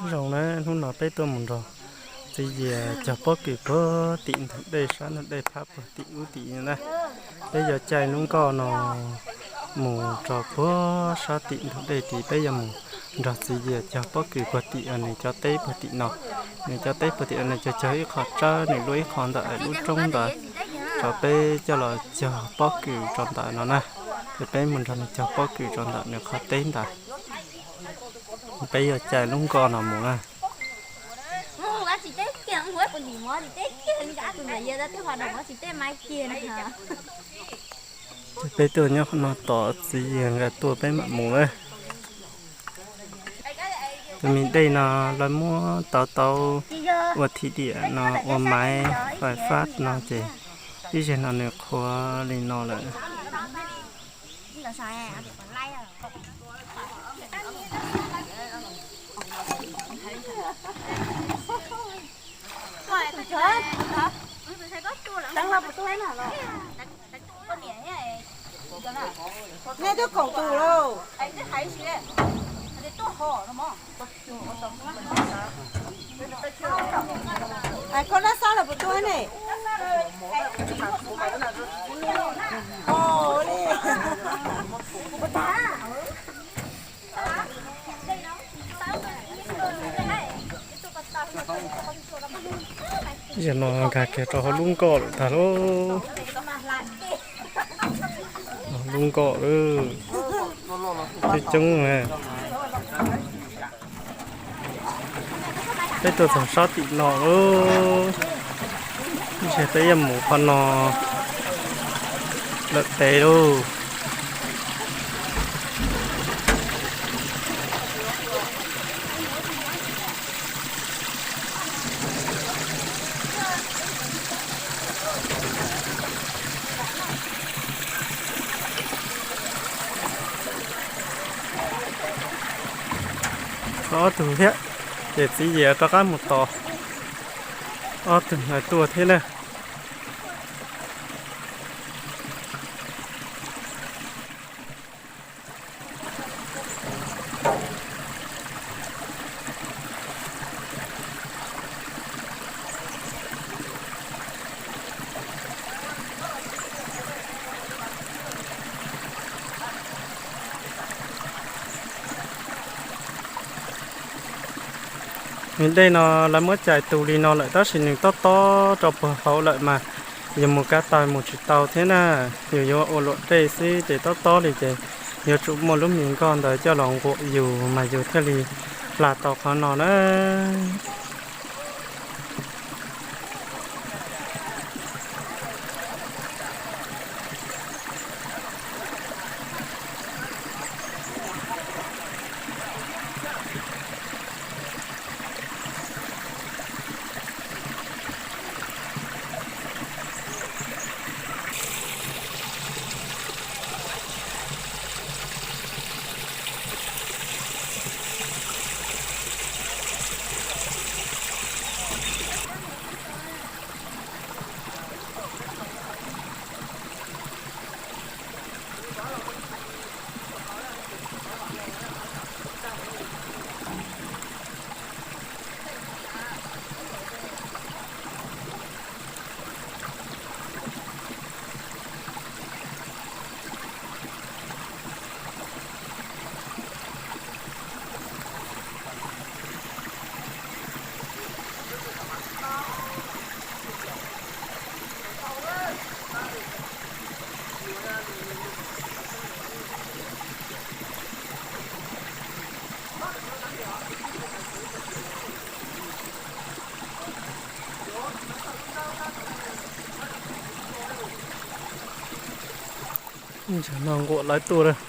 Zoo na, hnub no peb tuaj mus nrog txiv Yias cog pob kws puag tim ntug dej, sab ntug dej phab puag tim ub tim no na. Peb yuav caij lub nkoj no mus rau puag sab tim ntug dej tid, peb yuav mus nrog txiv Yias cog pob kws puag tim nws cov teb puag tim no. Nws cov teb puag tim no nws cog cog ib qho tsawb, nws luaj ib qho ntawm lub roob ntawd, rau peb coj los cog pob kws rau ntawm no na. Ces peb mus nrog nws cog pob kws rau ntawm nws qhov teb ntawd. Peb yuav caij lub nkoj no mus na. Ces peb tuaj nyob qhov no tos txiv Yias nqa tuaj peb mam mus na. Tus me dej no lawv muab tauv tauv ua thib diam no, ua maiv fais fab no ces ib zaug no nws qhuav li no lawm. Nej twb koom tus lauj. Hais koj dab sab los puas tuaj ne? Ua li. Zaum no nkag kiag rau hauv lub nkoj lawm tag lauj. Lub nkoj lawm, coob coob na. Peb tuaj txog sab tim no lauj, ntshe peb yuav mus qhov no lawm pem lauj. Tshuav ob tug thiab, ces txiv Yias rov qab mus tos ob tug ntawd tuaj thiab na. Nws dej no lawv muab cais tus li no lawm tab sis nws tob tob rau puag hauv lawm mas yus mus kav taws mus tsis tau thiab na. Yus yuav ua luam dej xwb ces tob tob li ces yuav tsum muaj lub me nkoj ntawd coj los nquam yus mas yus thiaj li hla tau qhov no na. Ntawm no nquam lawv tuaj lawm.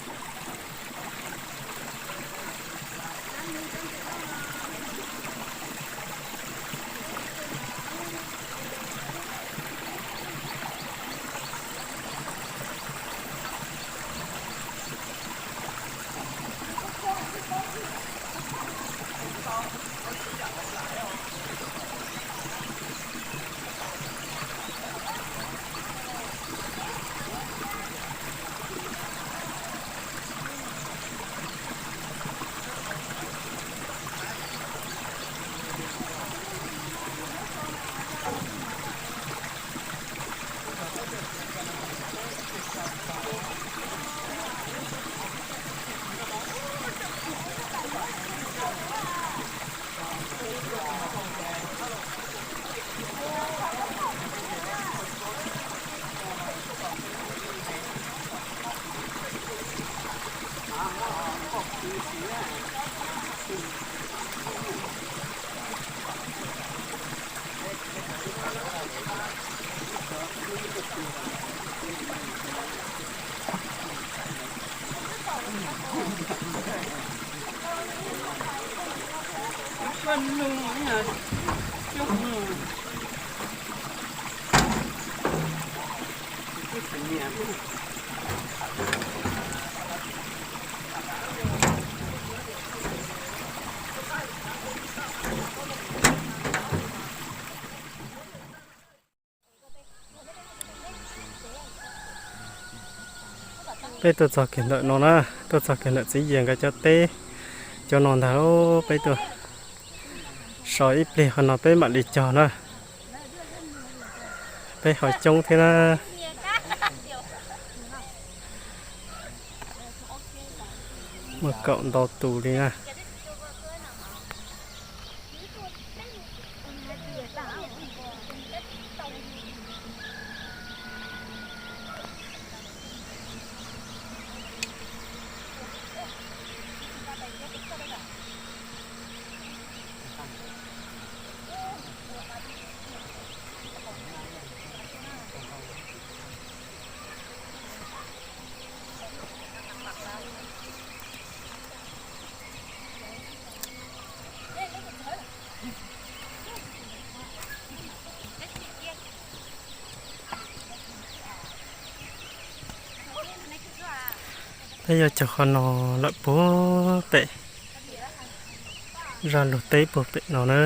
Peb tuaj txog kiag ntawm no na, tuaj txog kiag ntawm txiv yias nkawd cov teb, cov no ntag. Peb tuaj so ib pliag qhov no peb mam li cog na. Peb ho coob thiab na. Muaj kaum ntau tus li na. Peb yuav cog qhov no lawm puag pem, zaj lug teb puag pem no na.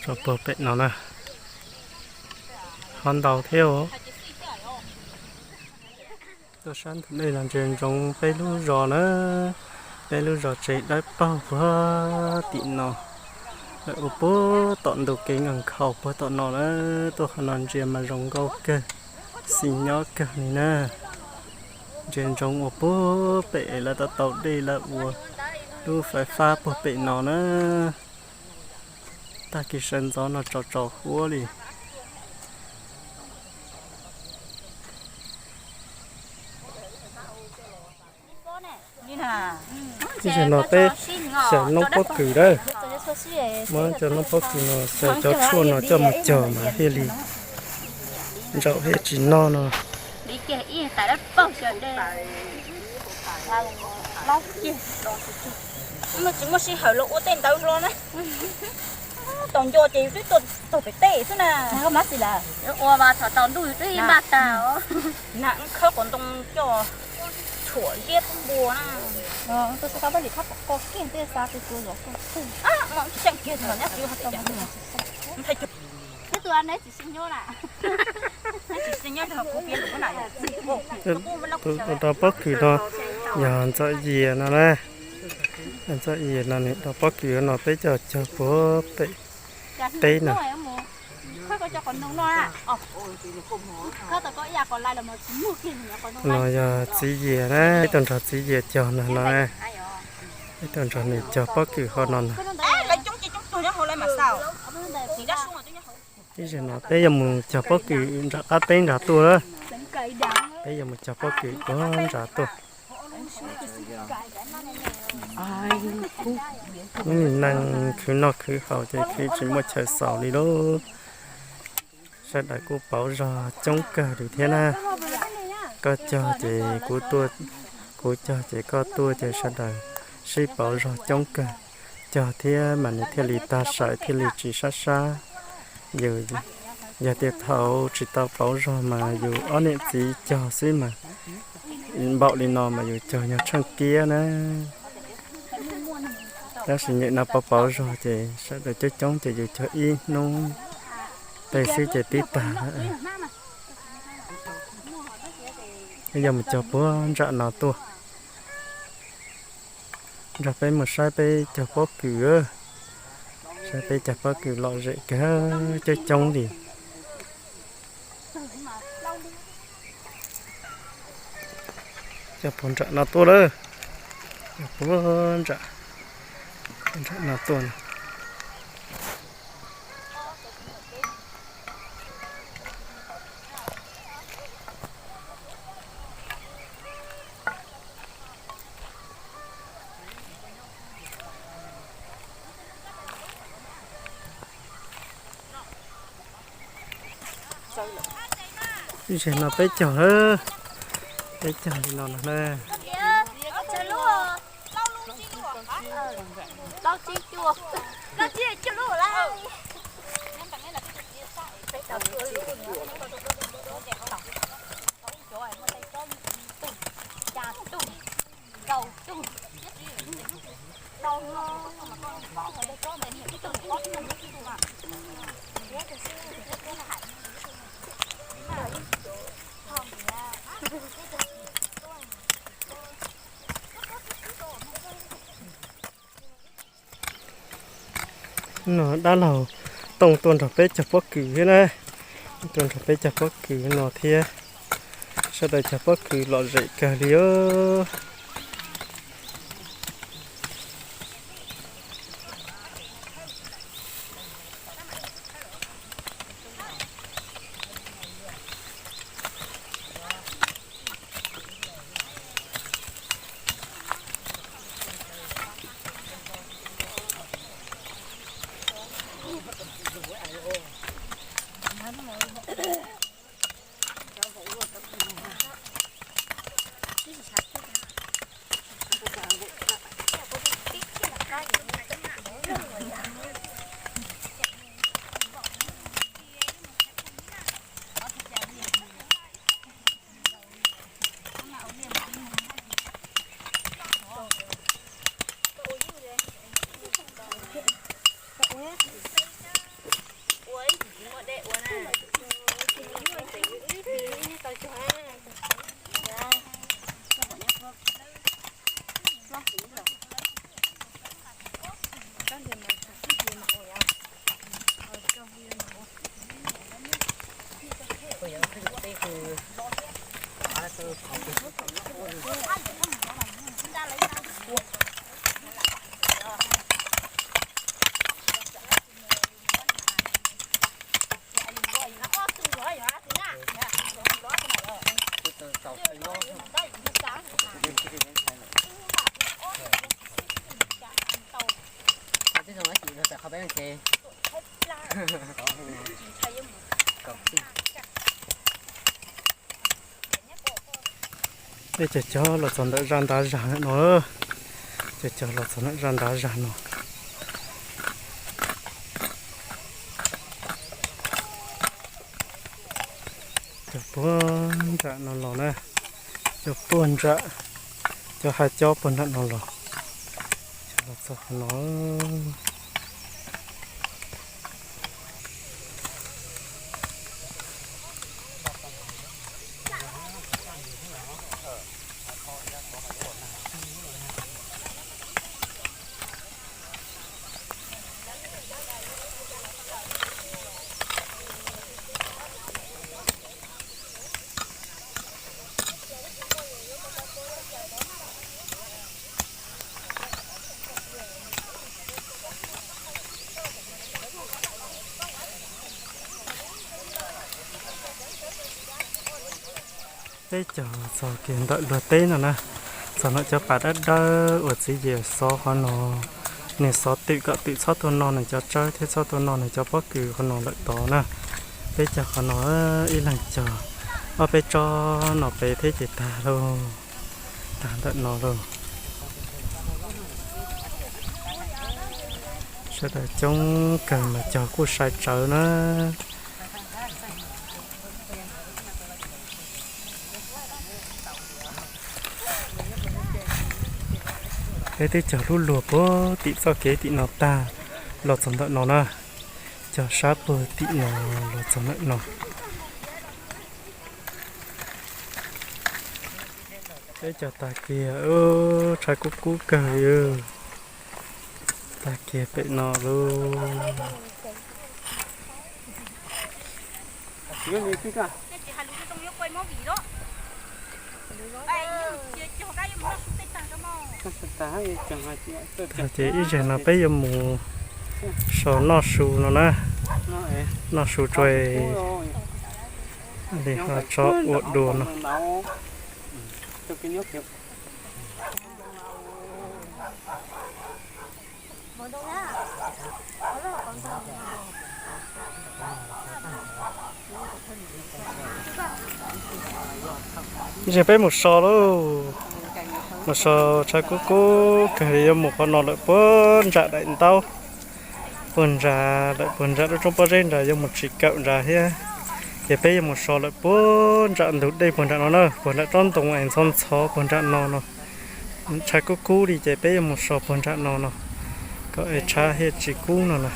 Tso puag pem no na, ho ntau thiab os. Tuaj sab ntug dej los ntsia ntsoov peb lub zos na, peb lub zos tsev dawb paug puag tim no, lawm ua puag tom ntug kev nkag nkhaus puag tom no na. Tuaj qhov no ntsia mas zoo nkauj kawg, xis nyob kawg li na. Ntsia ntsoov ua puag pem lawv tau tau dej lawv ua lub fais fab puag pem no na. Tag kis sawv ntxov no tsaus tsaus huab li. Ib zaug no peb xyaw noob pob kws dawb, muab cov noob pob kws no xyaw cov tshuaj no coj mus cog mas thiaj li ntsaum thiaj tsis noj no. Tsis muaj sij hawm los ua tej ntawd hlo na. Tau nco ces yus twb tuaj txog pem tej xwb na. Ua mas thaum tau ntuj yus twb ib npaj tag. Na khawb qos ntoo coj tshuam liab pua na. Tus xav tau paj lim thab pom koj kiag tej xav tus tua zov koj. Tseem kiag tus nyob tsis Tus rau pob kws no yog Ntxawm Yias no na. Ntxawm Yias no nws rau pob kws no peb coj cog puag pem teb no. No yog Txiv Yias na, peb tuaj nrog Txiv Yias cog ntag no. Peb tuaj nrog nws cog pob kws qhov no ntag. Ib zaug no peb yuav mus cog pob kws nram qab teb nrad tuaj lawm. Peb yuav mus cog pob kws puag nrad tuaj. Lub neej khwv noj khwv haus ces khwv tsis muaj chaw xaus li lauj. Sawv daws kuj pauv zog coob kawg li thiab na. Koj cog ces kuv tuaj, kuv cog ces koj tuaj ces sawv daws sib pauv zog coob kawg. Cog thiab mas nws thiaj li tag saim thiaj li tsis sab sab. Yus, yog tias thaum tsis tau pauv zog mas yus ob niam txiv cog xwb mas npaum li no mas yus cog yog tsheej kiab na. Tab sis nyem no pauv pauv zog ces sawv daws coob coob ces yus cog ib hnub tej xwb ces tib tag. Peb yuav mus cog puag nram no tuaj. Nrog peb mus saib peb cog pob kws, saib peb cog pob kws lom zem kawg coob coob li. Cog puag nram no tuaj lawm, cog puag nram, nram no tuaj na. Ib zaug no peb caug, peb caug li no no na. No dab laug Tooj tuaj nrog peb cog pob kws thiab na, tuaj nrog peb cog pob kws no thiab. Sawv daws cog pob kws lom zem kawg li os. Peb cog cog los txog ntawm zaj ntav zag no, cog cog los txog ntawm zaj ntav zag no. Cog puag nram no los na, cog puag nram, cov haj cob puag nram no los, cog los txog qhov no. Peb cog txog kiag ntawm luag teb no na, txog ntawm cov pas dawb dawb uas txiv Yawm xov qhov no, nws xov twm kom twm txhob tuaj noj nws cov tsawb thiab txhob tuaj noj nws cov pob kws qhov no lawm tod na. Peb cog qhov no ib leeg cog ob peb tsob no pem thiab ces tag lauj, tag ntawm no lauj. Sawv daws coob kawg mas cog kuj sai tsawv na. Peb twb cog lub luag puag tim txoj kev tim no tag los txog ntawm no na, cog sab puag tim no los txog ntawm no. Peb cog tag kiag, tshav kub kub kawg li. Tag kiag pem no lauj. Ces ib zaug no peb yuav mus so noj su no na, noj su tso li ho tso ua dua no. Ces peb mus so lauj, mus so tshav kub kub kawg li, yuav mus qhov no lawm puag nram daim ntaub, puag nrad lawm, puag nram lub roob pob zeb nrad, yuav mus tsis kawm nrad thiab. Ces peb yuav mus so lawm puag nram ntug dej puag nram no na, puag nram tsob ntoo es ntxhov ntxhov puag nram no no. Tshav kub kub li ces peb yuav mus so puag nram no no, kom es tshav thiaj tsis kub no na.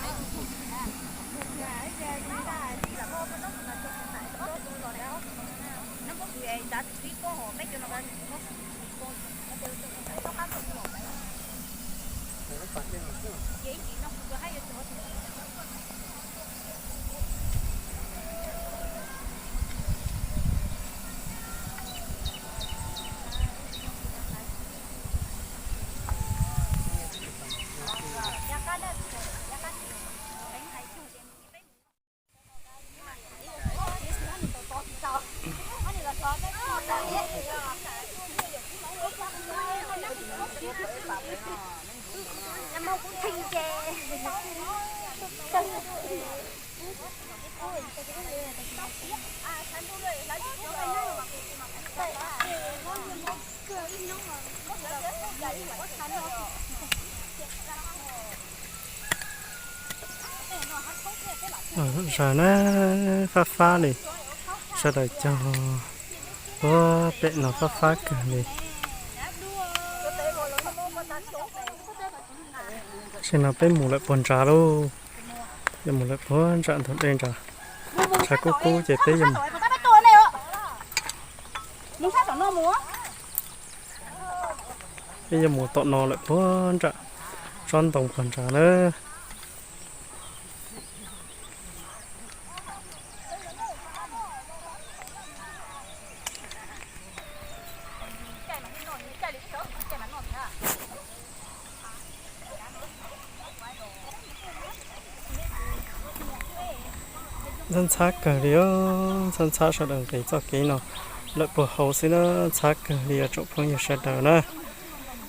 Zog na, fab fab li, sawv daws cog puag pem no fab fab kawg li. Tam sim no peb mus lawm puag nrad lauj, yuav mus lawm puag nram ntug dej nrad. Tshav kub kub ces peb yuav mus, peb yuav mus tom no lawm puag nram tsob ntoo puag nrad na. Ntxhab ntxhab kawg li os, ntxhab ntxhab sawv daws nqis txoj kev no lawm puag hauv xwb na, ntxhab kawg li os tsoom phooj ywg sawv daws na.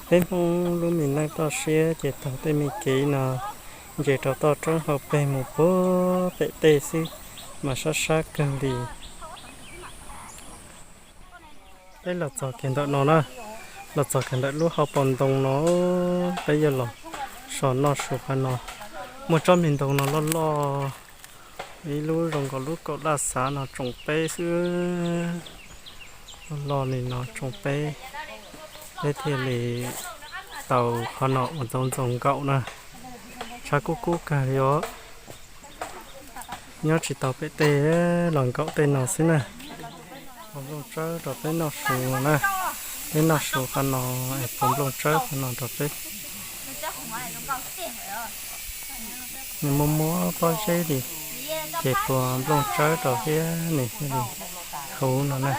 Peb Hmoob lub me neej toj siab ces taug tej me kev no nce rau toj roob hauv pes mus puag pem tej xwb mas sab sab kawg li. Peb los txog kiag ntawm no na, los txog kiag ntawm lub hauv paus ntoo no, peb yuav los so noj su qhov no. Muaj tsob me ntoo no loj loj, ib lub zoo nkaus lub kaum laj xav no tsoom peb xwb, loj loj li no tsoom peb, peb thiaj li tau qhov no ua ntxoov ntxoo nkaum na. Tshav kub kub kawg li os. Nyob tsis tau pem tej, los nkaum tej no xwb na. Puas nplooj tsawb rau peb noj su na. Peb noj su qhov no es puas nplooj tsawb qhov no rau peb. Nws muaj muaj pob zeb li, ces puas nplooj tsawb rau thiab nws thiaj li huv no na.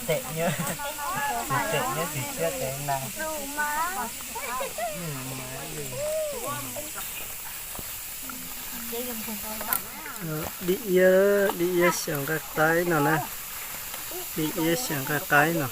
Tem nyob, tem nyob tsis siab tes na. Dim iab, dim iab xyaw nqaij qaib no na. Dim iab xyaw nqaij qaib no.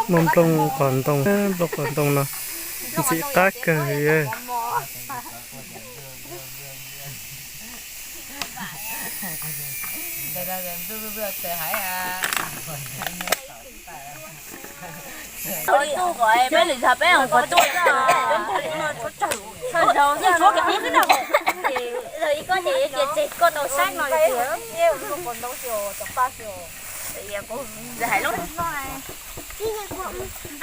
Muaj nplooj qos ntoo, nplooj qos ntoo no ntxim qab kawg li. Ua li tuaj kom peb lwm zaug peb koom tuaj, ib kob ces yuav tias tseg koj tau saib no tiag. Hais lub,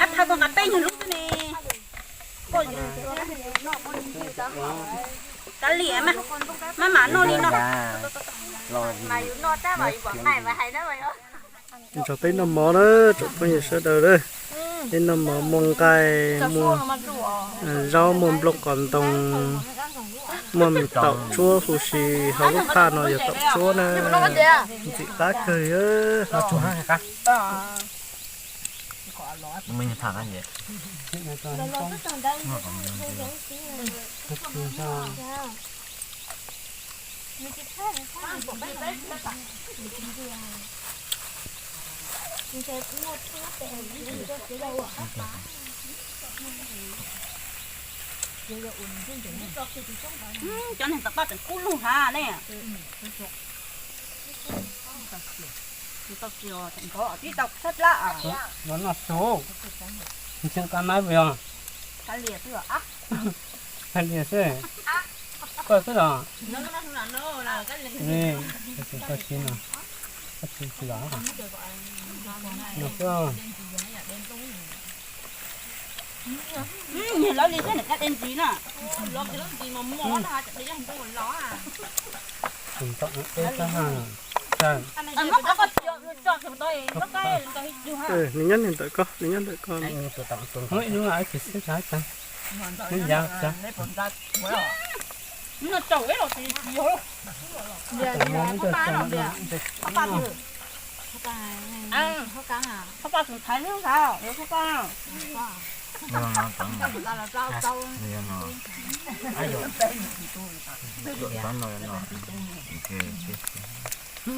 ab, thawj koj nqa peb nyuag lub xwb ne. Kav liam, maj mam noj li no. Tso peb noj mov na, tsoom phooj ywg sawv daws na. Peb noj mov muaj nqaij, muaj zaub, muaj nplooj qos ntoo, muaj taum tshuab huv si, hauv lub thaj no yog taum tshuab na. Ntxim qab kawg. Cov neeg tom qab tseem kub lug hav ne. Tsis tau tsis os, tseem nrov tib tau sab plab. Los noj su, ntseeg qa maib puas yog? Qa liam xwb. Qa liam xwb. Koj xwb los? Koj tsis no, koj tsis tsis los. Los xwb. Nyiam lawv li thiab niam tab de ntsis na. Nws nyob niag ntawm koj, nws nyob ntawm koj.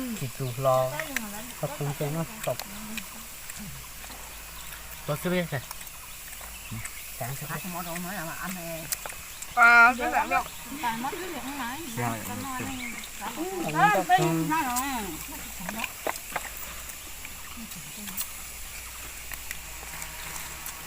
Tsis tus hlo, koj tus nce no tau. Tua xwb. Yam na,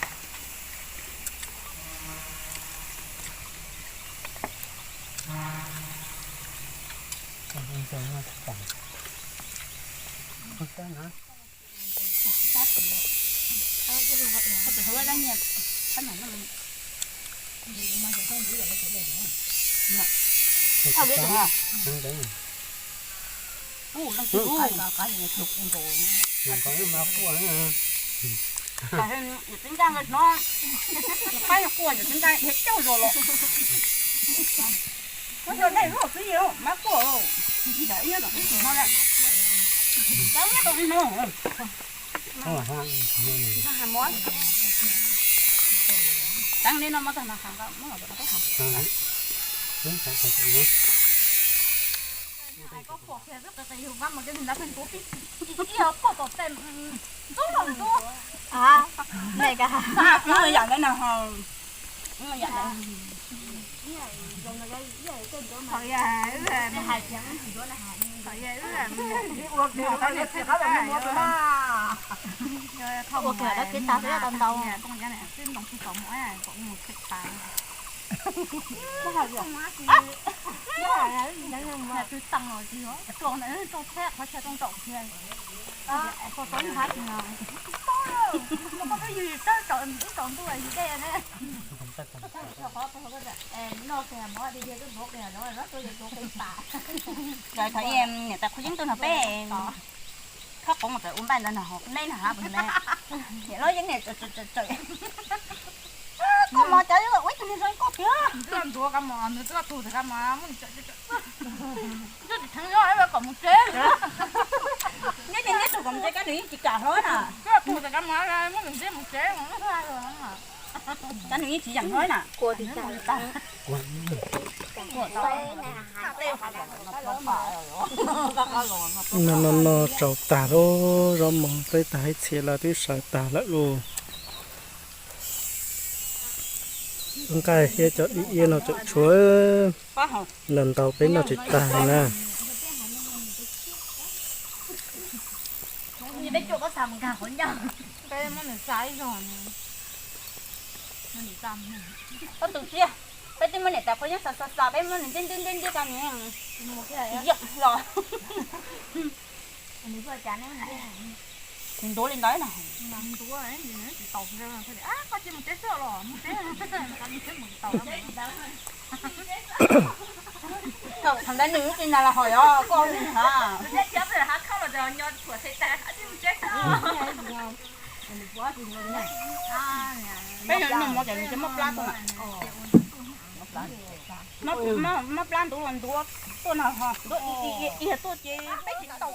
yam na. Thaum yog wb, thaum yog wb, ua kiag dab kev tag xwb tau ntau, twb ntoo tsis tau mus, kom mus kheej tas. Twb tau los tsis tuaj, tuaj txhab qhov chaw tuaj tsaum kiag. Koj tau ib hab tsis no, koj twb yug txawj tsaum ib tsaus ntuj yug dej ne. Noj kiag mov tiag tiag twb ntuav kiag no, tuaj yuav tuav qe tas. Lawv thov niam tais Qhua Yeeb tuaj nrog peb khawb qoob mus txawm ua npaij ntawd no, neb no hab puas ne? Niam Lauj Yeeb niam txawm, koj mov cov ua ib tug niag zoo koj tiag. Nws twb tuaj nthuav kab mov, nws twb tuaj tug tag kab mov muab nws tseem tseem, nws tseem theej zog kom mus tsev. Neb ces neb tug kom mus tsev, kab nws yeej tsis kam hlo na. Twb tuaj tug tag kab mov muab nws ntseb mus tsev. Kab nws yeej tsis yeem hlo na. No no no, tsaus tag lub zaub mov, peb tag ib txhia los twb sawv tag lawm lauj. Nqaij thiab cov dib iab no tseem tshuav ntau ntau, peb noj tsis tag li na. Peb muab nws xa ib zaug. Koj tus tsiaj, peb twb muab niam tais Qhua Yeeb xa xa xa, peb muab nws ntib ntib ntib ntib tas nws tsis yeem los. Nws ntuav li ntawd na. Thaum ntawd nws tsis nas los hos yog koj li hab. Peb noj mov ces nws muab plab tuaj na. Muab plab ntuav los ntuav tuaj no ho ntuav ib yam tuaj ces peb tsis tau.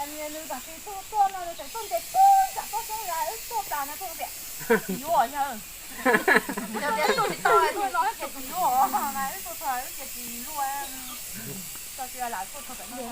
Nws tam sis tuaj no nws tseem tuaj ntes pem tsam toj xyoob, wb tuaj plas no tuaj tias tsis yuav yawg. Yog tias tuaj tsis tau tuaj no ces tsis yuav na, wb tuaj txog wb ces tsis luaj. Txog tsis lam tuaj txog pem no.